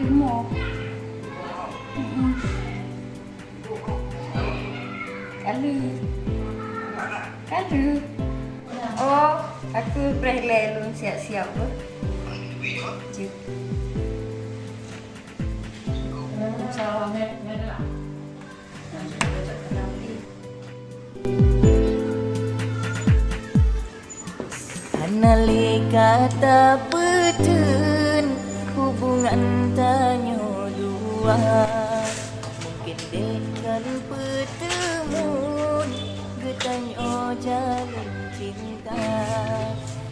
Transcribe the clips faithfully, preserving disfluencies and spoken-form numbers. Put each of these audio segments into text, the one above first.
Lima. Mm-mm. Kali. Kali. Oh, aku preh lé lôn siap-siap beuh. Jeuet. Salam. Hana lé ka tapeuteun hubungan tanyoe dua. Mungken dek kan peuteumun geutanyoe jalan cinta.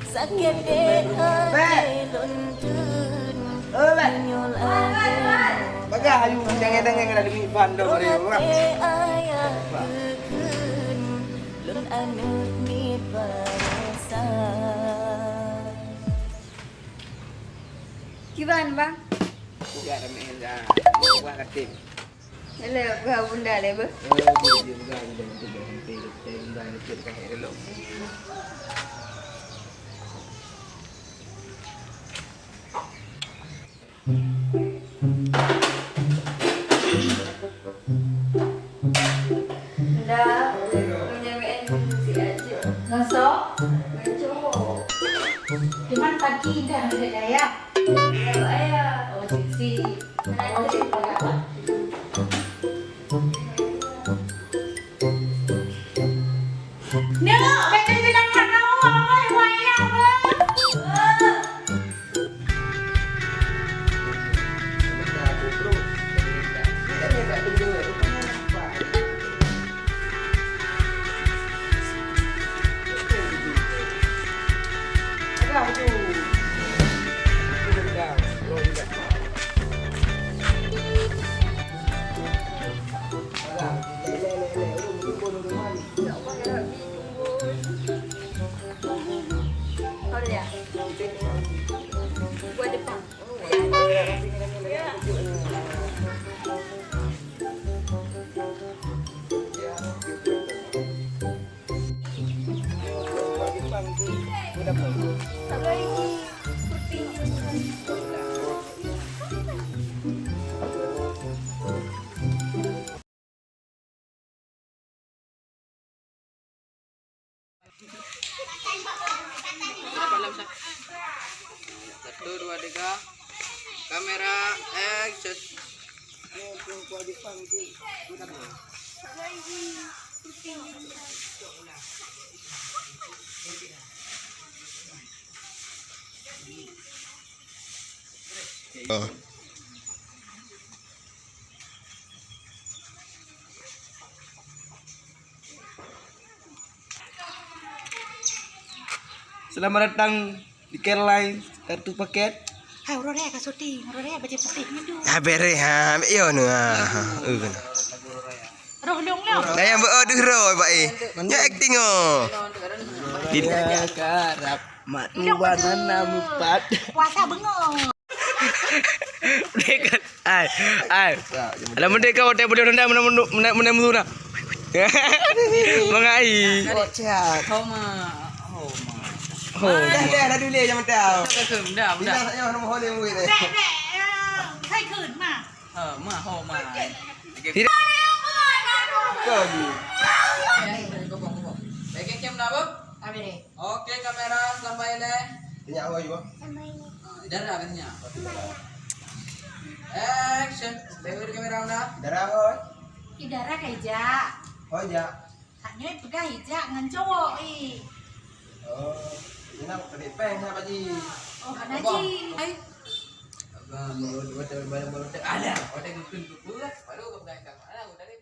Sakét dek até lôn teun meunyoe lagèe nyoe. Bagah ayu nyang édang nyang ada demi ban dong hari ini. Até ayah geukheun lôn aneuk miet bangsa. Kiban, Bang? Bukan ramai dah. Bukan katim. Alah, bukan bunda lé beuh. Eh, dia, dia bukan bunda, dia bukan bunda, dia bukan bunda, dia bukan bunda. Nda, meunyoe meu'en siat jeuet. Ngon soe? Ngon cowok. Cuman pagi dah ada dayah. Ada ayah. Oh, sip. Oh, cik. Neuk, bèk keubilang hana uang, oi, wayang, weh. Satu, dua, tiga. Kamera, action. Oh. Selamat datang di Caroline, kartu paket. Hai, uroe raya ka syuting, uroe raya bajèe putih nyan tu. Ha, bereh, ha, ambek yo nu, ha. Ha, eh, kena. Roh long long. Dah yang berdoa deh, roh, Pak, eh. Nyak akting, oh. Tidak karap, mak tuan hana mupat. Puasa bengong. Dekat. Ai, ai. Alah, merdeka, hotel boleh rendah, mana, mana, mana, mana, mana. Mengai. Homa, homa. Homa. Dah, dah, dah, dulu, jangan tahu. Dah, dah, dah. Dah, dah, dah, dah. Hai, kun, ma. Ha, ma, homa. Tidak. Kau ni. Okey, kamera, sampai leh. Tanya awak juga. Ah, idara katanya. Action. Tengok di kamera mana? Idara, oi. Idara ka ijak. Oh, ijak. Tanyoe peugah ijak ngon cowok, ih. Oh, ini nak beri peng nak, Pak Ji. Oh, Pak Haji. Hai. Abang, baru, baru, baru, baru, ada. Ada yang kena kumpul, baru kau pegang. Ada, udah deh.